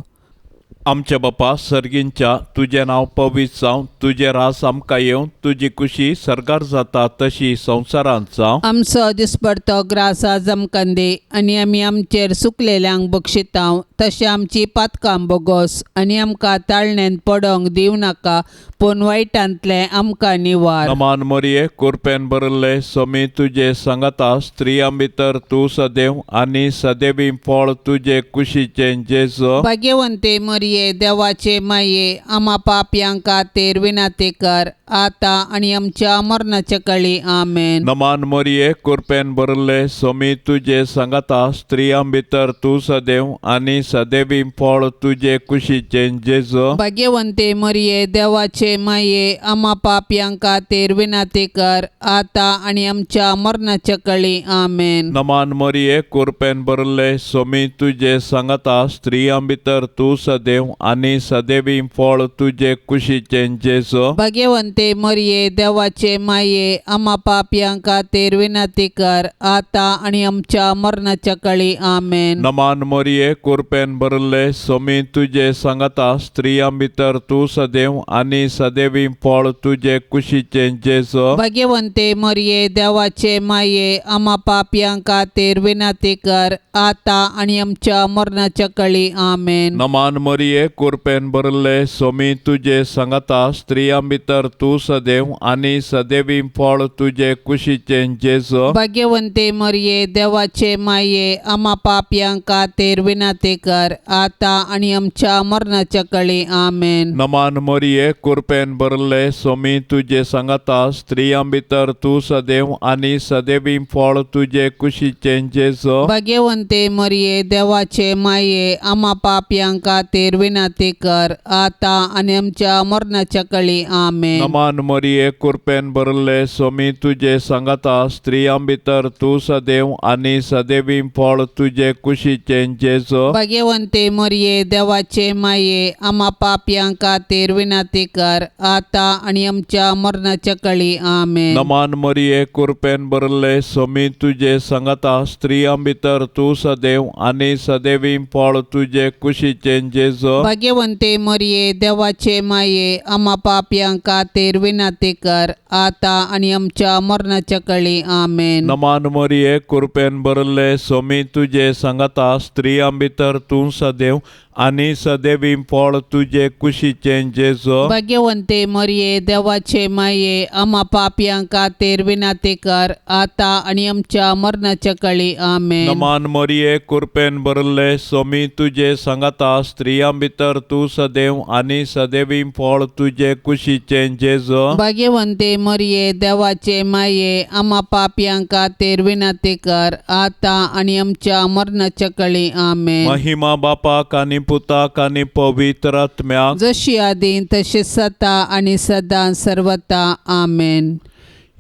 आमच्या बापा सर्गींच्या तुजें नांव पवित्र जावं, तुजें रास आमकां येवं, तुजी कुशी सर्गार जाता तशी संवसारांत जावं. आमचो दिसपडतो ग्रास आज आमकां दी आनी आमी आमचेर सुकलेल्यांक बक्षितांव तशें आमची पातकां बोगोस आनी आमकां ताळण्यांत पडोंक दिवं नाका पूण वायटांतलें आमकां निवार. नमान मोरये, कुरपेन भरिल्ले, सोमी तुजे सांगाता, स्त्रियां भितर तूं सदैव आनी सदैवी फळ तुजे कुशीचें जेजू. भाग्यवंते मरिये, देवाचे माये, आमा पापयां खातीर विनंती कर आतां आनी आमच्या मरणाच्या कळी. आमेन. नमान मोरये, कुरपेन भरिल्ले, सोमी तुजे सांगाता, स्त्रियां भितर तूं सदैव आनी सदैवी फळ तुजे कुशीचें जेजू. भाग्यवंते मरिये, देवाचे माये, आमा पापयां खातीर विनंती कर आतां आनी आमच्या मरणाच्या कळी. आमेन. नमान मोरये, कुरपेन भरिल्ले, सोमी तुजे सांगाता, स्त्रियां भितर तूं सदैव आनी सदैवी फळ तुजे कुशीचें जेजू. भाग्यवंते मरिये, देवाचे माये, आमा पापयां खातीर विनंती कर आतां आनी आमच्या मरणाच्या कळी. आमेन. नमान मोरये, कुरपेन भरिल्ले, सोमी तुजे सांगाता, स्त्रियां भितर तूं सदैव आनी सदैवी फळ तुजे कुशीचें जेजू. भाग्यवंते मरिये, देवाचे माये, आमा पापयां खातीर विनंती कर आतां आनी आमच्या मरणाच्या कळी. आमेन. नमान मोरये, कुरपेन भरिल्ले, सोमी तुजे सांगाता, स्त्रियां भितर तूं सदैव आनी सदैवी फळ तुजे कुशीचें जेजू. भाग्यवंते मरिये, देवाचे माये, आमा पापयां खातीर विनंती कर आतां आनी आमच्या मरणाच्या कळी. आमेन. नमान मोरये, कुरपेन भरिल्ले, सोमी तुजे सांगाता, स्त्रियां भितर तूं सदैव आनी सदैवी फळ तुजे कुशीचें जेजू. भाग्यवंते मरिये, देवाचे माये, आमा पापयां खातीर विनंती कर आतां आनी आमच्या मरणाच्या कळी. आमेन. नमान मोरये, कुरपेन भरिल्ले, सोमी तुजे सांगाता, स्त्रियां भितर तूं सदैव आनी सदैवी फळ तुजे कुशीचें जेजू. भाग्यवंते मरिये, देवाचे माये, आमा पापयां खातीर विनंती कर आतां आनी आमच्या मरणाच्या कळी. आमेन. नमान मोरये, कुरपेन भरिल्ले, सोमी तुजे सांगाता, स्त्रियां भितर तूं सदैव आनी सदैवी फळ तुजे कुशीचें जेजू. भाग्यवंते मरिये, देवाचे माये, आमा पापयां खातीर विनंती कर आतां आनी आमच्या मरणाच्या कळी. आमेन. नमान मोरये, कुरपेन भरिल्ले, सोमी तुजे सांगाता, स्त्रियां भितर तूं सदैव आनी सदैवी फळ तुजे कुशीचें जेजू. भाग्यवंते मरिये, देवाचे माये, आमा पापयां खातीर विनंती कर आतां आनी आमच्या मरणाच्या कळी. आमेन. नमान मोरये, कुरपेन भरिल्ले, सोमी तुजे सांगाता, स्त्रियां भितर तूं सदैव आनी सदैवी फळ तुजे कुशीचें जेजू. भाग्यवंते मरिये, देवाचे माये, आमा पापयां खातीर विनंती कर आतां आनी आमच्या मरणाच्या कळी. आमेन. महिमा बापाक आनी पुताक आनी पवित्र आत्म्याक, जशी आदी तशी सता आनी सदां सर्वता. आमेन.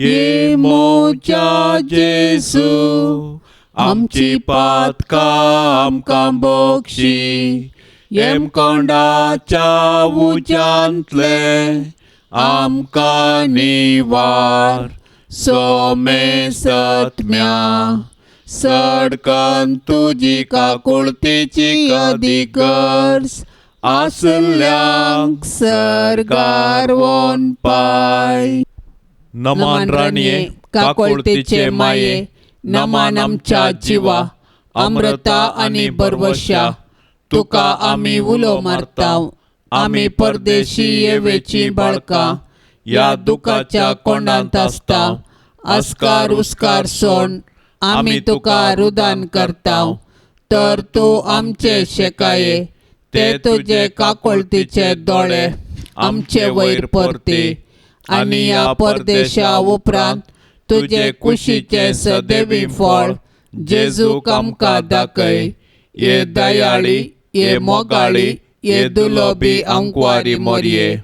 ये मोच्या जेजू, आमची पातकां आमकां बक्षी, येमकोंडाच्या उज्यांतले आमकां निवार, सोमे सत्म्या सडकन तुजी काकुळतेची अधिकर्स आसल्यांक सरगार वोन पाय. नमान राणये, काकुळतेचे माये, नमान आमच्या जिवा, अमृता आनी बरवशा, तुका आमी उलो मारताव, आमी परदेशी येवेची बाळकां, ह्या दुखाच्या कोंडांत आसता, आस्कार उस्कार सोड आमी तुका रुदान करताव, तर तूं आमचे शेकाये, ते तुजे काकुळतीचे दोळे आमचे वयर परती आनी ह्या परदेशा उपरांत तुजे कुशीचें सदैवी फळ जेजूक आमकां दाखय. ये दयाळी, ये मोगाळी, ये दुलोबी आंकवारी मोरये,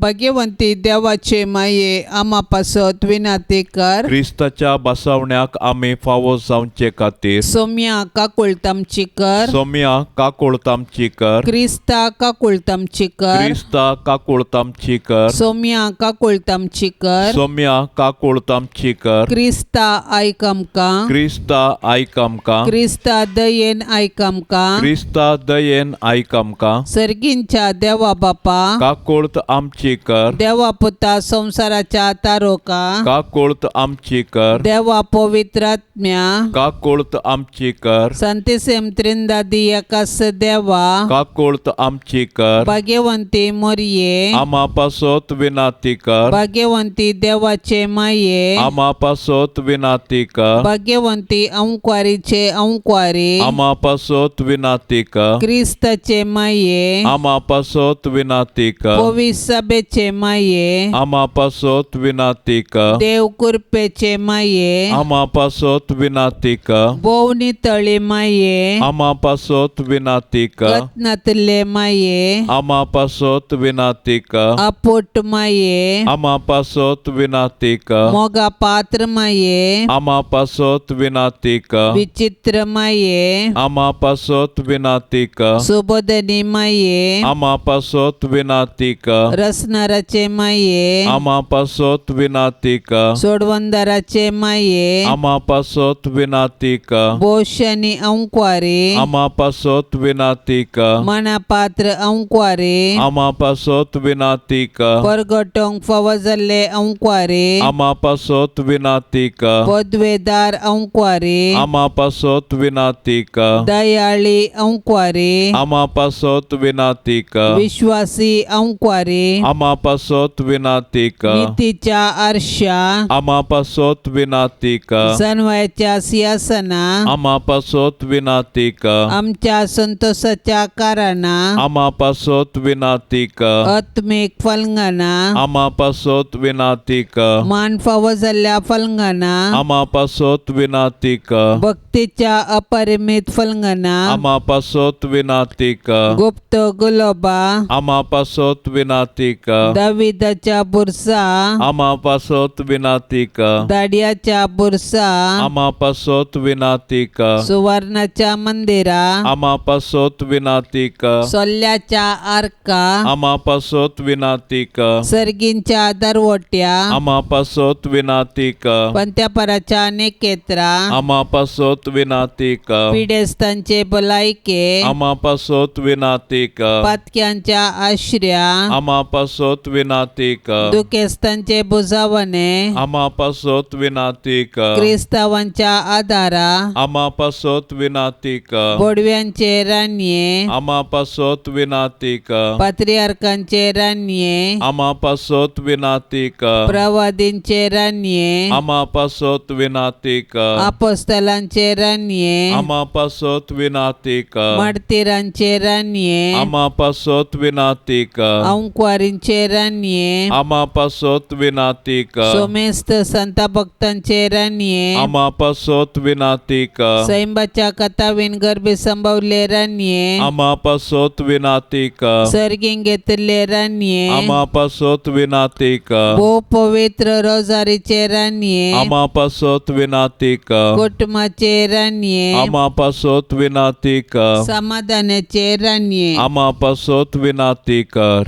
भाग्यवंती देवाचे माये आमा पासत विनाती कर. क्रिस्ताच्या बसावण्याक आमी फावो जावचे खातीर सोम्या काकुळतामची कर. सोम्या काकुळतामची कर. क्रिस्ता काकुळतामची कर. क्रिस्ता काकुळतामची कर. सोम्या काकुळतामची कर. सोम्या काकुळतामची कर. क्रिस्ता आयक आमकां. क्रिस्ता आयक आमकां. क्रिस्ता दयेन आयक आमकां. क्रिस्ता दयेन आयक आमकां. सर्गींच्या देवा बापा काकुळत आमची कर. देवा पुता संवसाराच्या तारोका काकुळत आमची कर. देवा पवित्रात्म्या काकुळत आमची कर. संतिसेम त्रिंदादी एकास देवा काकुळत आमची कर. भाग्यवंती मोरये आमा पासत विनाती कर. भाग्यवंती देवाचे माये आमा पासत विनाती कर. भाग्यवंती अंकवारीचे अंकवारी आमा पासत विनाती कर. क्रिस्ताचे माये आमा पासत विनाती कर. पवित्र सभेचे माये आमा पासत विनाती कर. देव कृपेचे माये आमा पासत विनाती कर. भोव नितळी माये आमा पासत विनाती कर. रत्नातले माये आमा पासत विनाती कर. अपोट माये आमा पासत विनाती कर. मोगा पात्र माये आमा पासत विनाती कर. विचित्र माये आमा पासत विनाती कर. सुबोधनी माये आमा पासत विनाती कर. रसनाराचे माये आमा पासत विनाती कर. सोडवंदाराचे माये आमा पासत विनाती कर. बोशनी अंकवारी आमा पासत विनाती कर. मनापात्र अंकवारी आमा पासत विनाती कर. परगटोंक फावो जाल्ले अंकवारी आमा पासत विनाती कर. पदवेदार अंकवारी आमा पासत विनाती कर. दयाळी अंकवारी आमा पासत विनाती कर. विश्वासी अंकवारी आमा पासत विनाती कर. नीतीच्या आरशा आमा पासत विनाती कर. सनवयाच्या सिंहासना आमा पासत विनाती कर. आमच्या संतोषाच्या कारणा आमा पासत विनाती कर. आत्मिक फलंगना आमा पासत विनाती कर. मान फावो जाल्ल्या फलंगना आमा पासत विनाती कर. भक्तीच्या अपरिमित फलंगना आमा पासत विनाती कर. गुप्त गुलोबा आमा पासत विनाती कर. दाविदाच्या बुरसा आमा पासत विनाती कर. दाडियाच्या बुरसा आमा पासत विनाती कर. सुवर्णाच्या मंदिरा आमा पासत विनाती कर. सोल्ल्याच्या आर्का आमा पासत विनाती कर. सर्गींच्या दरवट्या आमा पासत विनाती कर. पंत्यापराच्या नेकेत्रा आमा पासत विनाती कर. पिडेस्तांचे भलायके आमा पासत विनाती कर. पातक्यांच्या आश्र्या आमा पासत विनाती कर. दुखेस्तांचे बुजावणे आमा पासत विनाती कर. क्रिस्तावांच्या आधारा आमा पासत विनाती कर. बोडव्यांचे रानये आमा पासत विनाती कर. पात्रियार्कांचे रानये आमा पासत विनाती कर. प्रवादींचे रानये आमा पासत विनाती कर. आपोस्तलांचे रानये आमा पासत विनाती कर. मार्तीरांचे रानये आमा पासत विनाती कर. अंकवारींचे रानये आमा पासत विनाती कर. सोमेस्त संत भक्तांचे रानये आमा पासत विनाती कर. सैंबाच्या कथावीन गर्भे संभवले रानये आमा पासत विनाती कर. सर्गीं घेतिल्ले रानये आमा पासत विनाती कर. भोव पवित्र रोजारीचे रानये आमा पासत विनाती कर. कुटुंबाचे रानये आमा पासत विनाती कर. समाधानाचे रानये आमा पासत विनाती कर.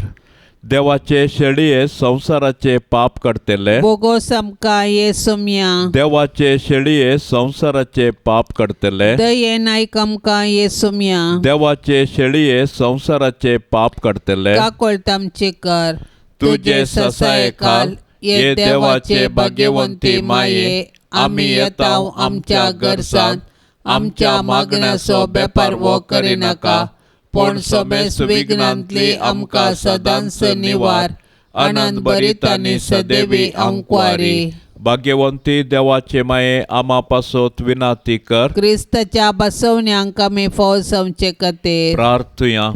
देवाचे शेळये संवसाराचे पाप काडटले. बोगोस आमकां येसुम्या. देवाचे शेळये संवसाराचे पाप काडटले. दयेन आयक आमकां येसुम्या. देवाचे शेळये संवसाराचे पाप काडटले. काकोळत आमची कर. तुजे ससायेखाल ये देवाचे भाग्यवंती माये, आमी येताव आमच्या गरजांत, आमच्या मागण्याचो बेपारवो करिनाका, पूण समेस्त विघ्नांतली आमकां सदांच निवार. आनंद भरीत आनी सदैवी अंकवारी. भाग्यवंती देवाचे माये, आमा पासत विनाती कर. क्रिस्ताच्या बसवण्यांक आमी फौज जावचे खातीर प्रार्थुया.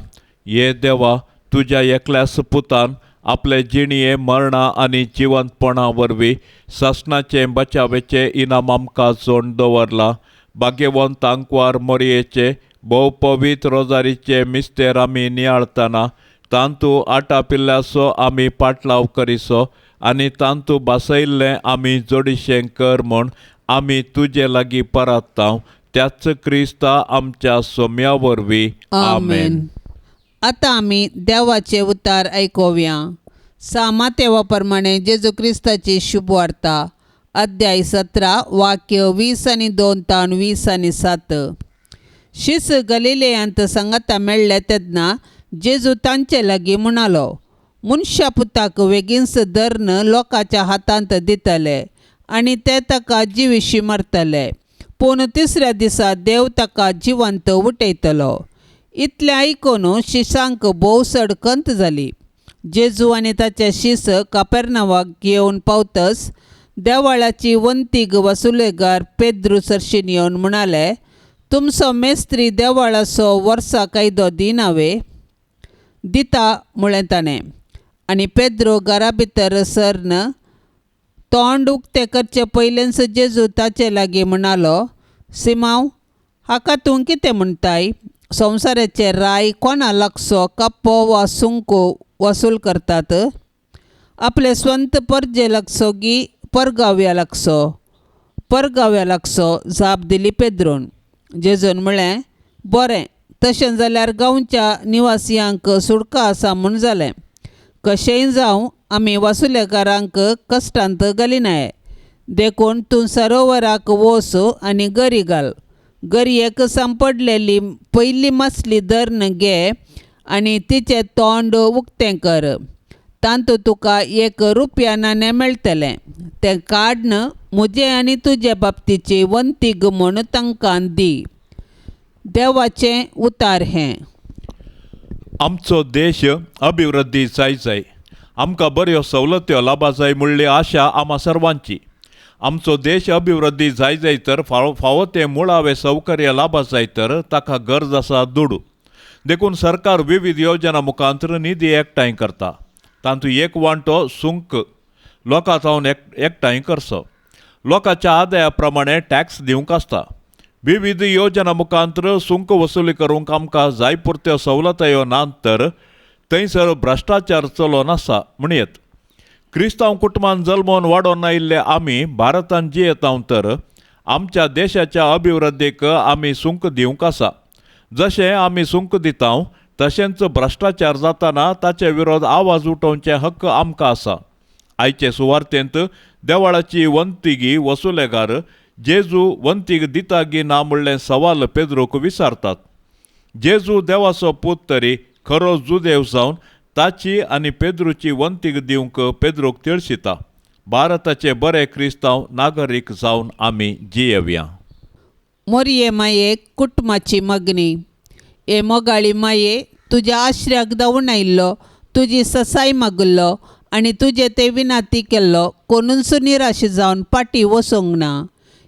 ये देवा, तुज्या एकल्या सुपुतान आपले जिणये मरणा आनी जिवंतपणा वरवीं सासणाचें बचावेचें इनाम आमकां जोड दवरलां. भाग्यवंत आंकवार मोरयेचे भोव पवित्र रोजारीचे मिस्तेर आमी नियाळतना तांतू आटापिल्ल्याचो आमी पाटलाव करिसो आनी तांतू बासयल्लें आमी जोडिशें कर म्हूण आमी तुजे लागीं परत्तांव त्याच क्रिस्ता आमच्या सोम्या वरवीं. आमेन. आतां आमी देवाचे उतार आयकोवया. सा मातेवा प्रमाणे जेजू क्रिस्ताची शुभवार्ता, अध्याय 17, वाक्य 20 आनी 2 तावन 20 आनी 7. शिस गलिलेयांत सांगाता मेळ्ळे तेन्ना जेजू तांचे लागीं म्हणालो, मनशा पुताक वेगींच धरून लोकांच्या हातांत दितले आनी ते ताका जिविशी मारतले, पूण तिसऱ्या दिसा देव ताका जिवंत उठयतलो. इतलें आयकून शिसांक भोव सडकंत जाली. जेजू आनी ताचे शीस कापेर्नावाक येवन पावतच देवाळाची वंतीग वसुलेगार पेद्रू सरशीन येवन म्हणाले, तुमचो मेस्त्री देवाळाचो वर्सा कायदो दिनावे? दिता म्हळें ताणें. आनी पेद्रो घरा भितर सरन तोंड उक्तें करचे पयलेंच जेजू ताचे लागीं म्हणालो, सिमांव, हाका तूं कितें म्हणटाय? संवसाराचे राय कोणा लागचो कप्पो वा सुंको वसूल करतात? आपले स्वंत परजे लागचो गी परगाव्या लागचो? परगाव्या लागचो, जाप दिली पेद्रोन. जेजून म्हळें, बरें, तशें जाल्यार गांवच्या निवासियांक सुडका आसा म्हूण जालें. कशेंय जावं, आमी वसुलेकारांक कश्टांत घालिनाय. देखून तूं सरोवराक वच आनी गरी घाल. गरयेक सांपडलेली पयली मासली धरून घे आनी तिचें तोंड उक्तें कर. तातूंत तुका 1 रुपया नाणें मेळटलें. तें काडन म्हजे आनी तुजे बाबतीची वंतीग म्हूण तांकां दी. देवाचें उतार हें. आमचो देश अभिवृद्धी जाय जाय, आमकां बऱ्यो सवलत्यो लाबा जाय म्हणली आशा आमा सर्वांची. आमचो देश अभिवृद्धी जाय जाय तर फावो तें मुळावें सौकर्य लाबा जाय तर ताका गरज आसा दुडू. देखून सरकार विविध योजना मुखांतर निधी एकठांय करता. तातूंत एक वांटो सुंक लोकां सावन एकठांय करचो. लोकांच्या आदाया प्रमाणे टॅक्स दिवंक आसता. विविध योजना मुखांतर सुंक वसुली करूंक आमकां जाय पुरत्यो सवलतायो ना तर थंयसर भ्रश्टाचार चलोन आसा म्हणयेत. क्रिस्तांव कुटुंबान जल्मोन वाडोवन आयिल्ले आमी भारतान जियेता तर आमच्या देशाच्या अभिवृद्धीक आमी सुंक दिवंक आसा. जशें आमी सुंक दिता तशेंच भ्रश्टाचार जाताना ताचे विरोध आवाज उठोवचे हक्क आमकां आसा. आयचे सुवार्तेंत देवाळाची वंतिगी वसुलेगार जेजू वंतीक दिता गी ना म्हणलें सवाल पेद्रूक विचारतात. जेजू देवाचो पूत तरी खरो जुदेव जावन ताची आनी पेद्रूची वंतीक दिवंक पेद्रूक तिळशिता. भारताचे बरे क्रिस्तांव नागरीक जावन आमी जियेवया. मोरये माये कुटुंबाची मागणी. हे मोगाळी माये, तुज्या आश्र्याक धांवून आयिल्लो, तुजी ससाय मागिल्लो आनी तुजे ते विनाती केल्लो कोणूच निराश जावन फाटीं वचूंक ना.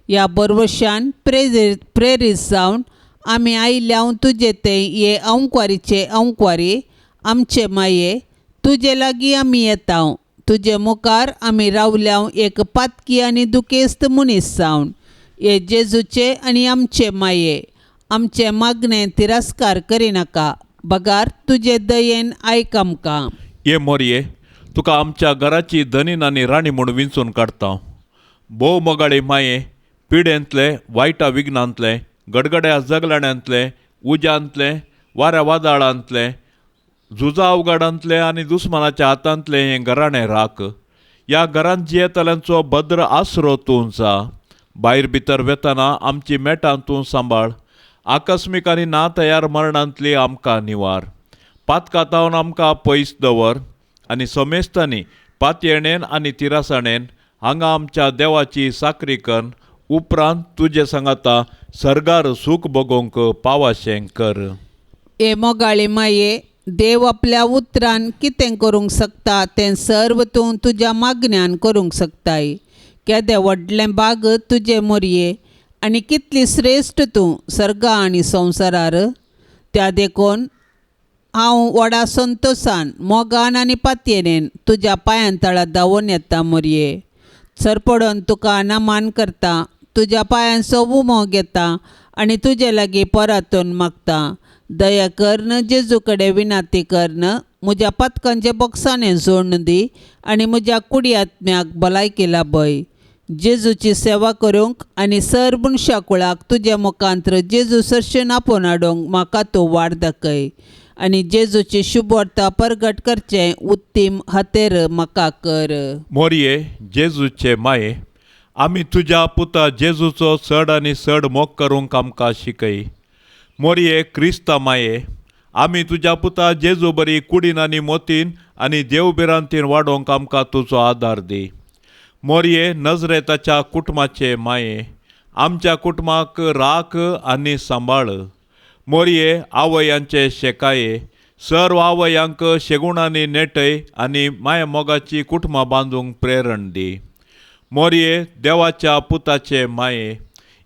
ह्या बरवशान प्रेरीत जावन आमी आयिल्ल्या तुजे ते हे अंकवारीचे अंकवारी आमचे माये, तुजे लागीं आमी येता. तुजे मुखार आमी रावल्या एक पातकी आनी दुखेस्त मनीस जावन. हे जेजूचे आनी आमचे माये, आमचे मागणें तिरस्कार करिनाका, बगार तुजे दयेन आयक आमकां. ये मोरये, तुका आमच्या घराची धनीन आनी राणी म्हूण विंचून काडटा. भोव मोगाळी माये, पिडेंतले, वायटा विघ्नांतले, गडगड्या जगलाण्यांतले, उज्यांतले, वाऱ्या वादळांतले, झुजा अवघडांतले आनी दुस्मानाच्या हातांतले हें घराणें राख. ह्या घरांत जियेतल्यांचो भद्र आसरो तूं जा. भायर भितर वेतना आमची मेटां तूं सांबाळ. आकस्मीक आनी ना तयार मरणांतली आमकां निवार. पातकातावन आमकां पयस दवर आनी समेस्तांनी पातयेणेन आनी तिरासाणेन हांगा आमच्या देवाची साकरी कर. उपरांत तुजे सांगाता सर्गार सूख भोगोवंक पावाशें कर. हे मोगाळी माये, देव आपल्या उतरान कितें करूंक शकता तें सर्व तूं तुज्या मागण्यान करूंक शकताय. केदें व्हडलें बाग तुजें मोरये आनी कितली श्रेश्ठ तूं सर्गा आनी संवसारार. त्या देखून हांव व्हडा संतोशान मोगान आनी पातयेन तुज्या पांयां तळा धांवून येता मोरये. सरपडून तुका नमान करता, तुज्या पांयांचो उमो घेता आनी तुजे लागीं परतून मागता. दया करून जेजू कडेन विनंती करून म्हज्या पातकांचे बोक्साणें जोडून दी आनी म्हज्या कुडी आत्म्याक भलायकी लाभय. जेजूची सेवा करूंक आनी सर मनशा कुळाक तुज्या मुखांत्र जेजू सरशेन आपोवन हाडूंक म्हाका तूं वाट दाखय आनी जेजूची शुभवार्ता परगट करचें उत्तीम हातेर म्हाका कर. मोरये जेजूचे माये, आमी तुज्या पुता जेजूचो चड आनी चड मोग करूंक आमकां शिकय. मोरये क्रिस्ता माये, आमी तुज्या पुता जेजू बरी कुडीन आनी मोतीन आनी देवभिरांतीन वाडोवंक आमकां तुजो आदार दी. मोरये नजरेताच्या कुटुंबाचे माये, आमच्या कुटुंबाक राख आनी सांबाळ. मोरये आवयांचे शेकाये, सर्व आवयांक शेगुणांनी नेटय आनी माया मोगाची कुटुंबां बांदूंक प्रेरण दी. मोरये देवाच्या पुताचे माये,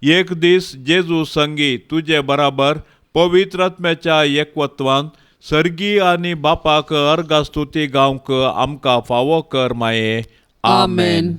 एक दीस जेजू संगी तुजे बराबर पवित्र आत्म्याच्या एकवत्वान सर्गी आनी बापाक अर्गा स्तुती गावंक आमकां फावो कर माये. आमेन.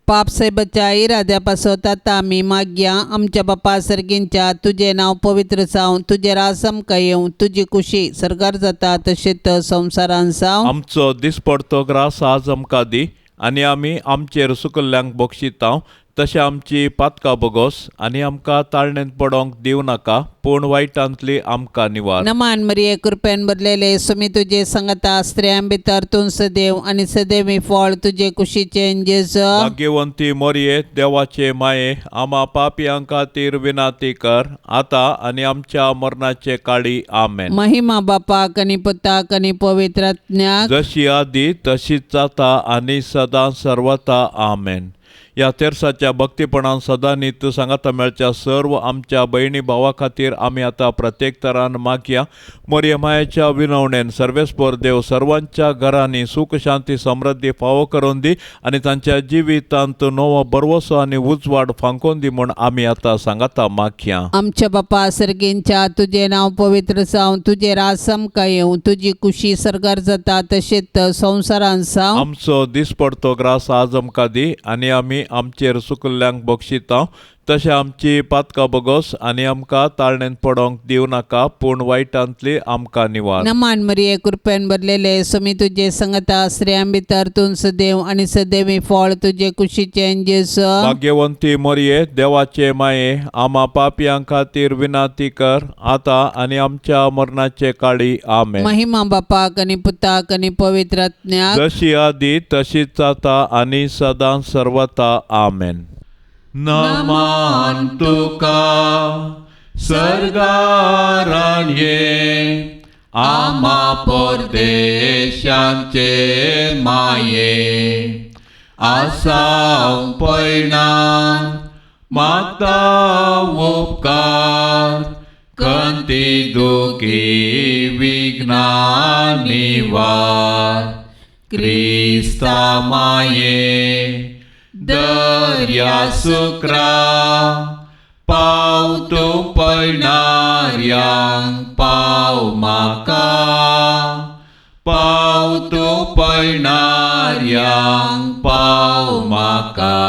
पाप साहेबाच्या इराद्या पासत आतां आमी मागया. आमच्या बापा सर्गींच्या, तुजें नांव पवित्र जावं, तुजें राज आमकां येवं, तुजी कुशी सर्गार जाता तशेंच संवसारान जावं. आमचो दिसपडतो ग्रास आज आमकां दी आनी आमी आमचेर सुकल्ल्यांक बक्षितांव तशें आमची पातकां बोगोस आनी आमकां ताळणेंत पडोंक दिवं नाका, पूण वायटांतली आमकां निवार. नमान मरिये, कृपेन भरलेले, सुमी तुजे संगता, स्त्रियां भितर तूं सदैव आनी सदैवी फळ तुजे कुशीचें जेजू. भाग्यवंती मोरये देवाचे माये, आमा पापयां खातीर विनाती कर आतां आनी आमच्या मरणाचे काळी. आमेन. महिमा बापाक आनी पुताक आनी पवित्र आत्म्याक, जशी आदी तशीच जाता आनी सदां सर्वता. आमेन. ह्या तेर्साच्या भक्तीपणान सदां नीत सांगाता मेळच्या सर्व आमच्या भयणी भावा खातीर आमी आतां प्रत्येक तरान मागया. मोरये मायेच्या विनवणेन सर्वेस्पर देव सर्वांच्या घरांनी सूख शांती समृद्धी फावो करून दी आनी तांच्या जिवितांत नवो बरवसो आनी उजवाड फांकोवन दी म्हूण आमी आतां सांगाता मागया. आमच्या बापा सर्गींच्या, तुजें नांव पवित्र जावं, तुजें राज आमकां येवं, तुजी कुशी सर्गार जाता तशेंच संवसारान जावं. आमचो दिसपडतो ग्रास आज आमकां दी आनी आमी आमचेर सुकल्ल्यांक बक्षितांव तशें आमची पातकां बोगोस आनी आमकां ताळणेंत पडोंक दिवं नाका, पूण वायटांतली आमकां निवार. नमान मरिये, कृपेन भरलेले, सुमी तुजे संगता, स्त्रियां भितर तूं सदैव आनी सदैवी फळ तुजे कुशीचें जेजू. भाग्यवंती मोरये देवाचे माये, आमा पापयां खातीर विनंती कर आतां आनी आमच्या मरणाचे काळी. आमेन. महिमा बापाक आनी पुताक आनी पवित्र आत्म्याक, जशी आदी तशीच जाता आनी सदां सर्वता. आमेन. नमान तुका सर्गाराणये, आमा परदेशांचे माये, आसाव पयणान मागता उपकार, कंती दुखी विघ्ना निवार. क्रिस्ता माये दर्या सुक्रा, पाव तूं पयणाऱ्यांक पाव म्हाका, पाव तूं पयणाऱ्यांक पाव म्हाका.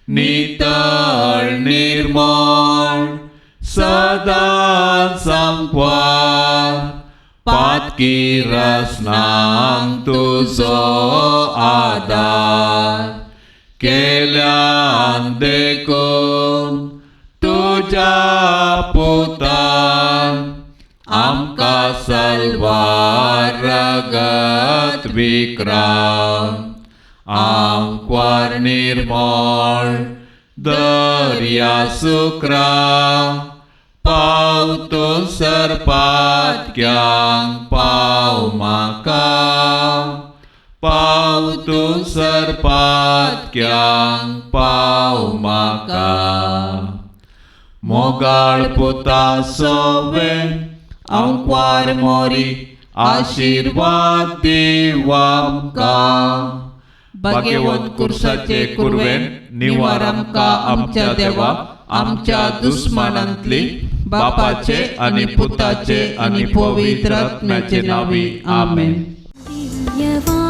नितळ निर्मळ सदां सांकवार, पातकी रसनांक तुजो आदार, केल्यान देखून तुज्या पुतान आमकां सलवार रगत विक्रांत, आंकवार निर्मळ दर्या सुक्रा, पाव तूं सरपातक्यांक पाव म्हाका, पाव तूं सरपातक्यांक पाव म्हाका. मोगाळ पुता सोवे आंकवार मोरी, आशिर्वाद दिव आमकां. भाग्यवंत कुर्साचे कुर्वेन निवार आमकां आमच्या देवा, आमच्या दुस्मानांतली, बापाचे आनी पुताचे आनी पवित्र आत्म्याचे नांवी. आमेन. दिव्यवाणी.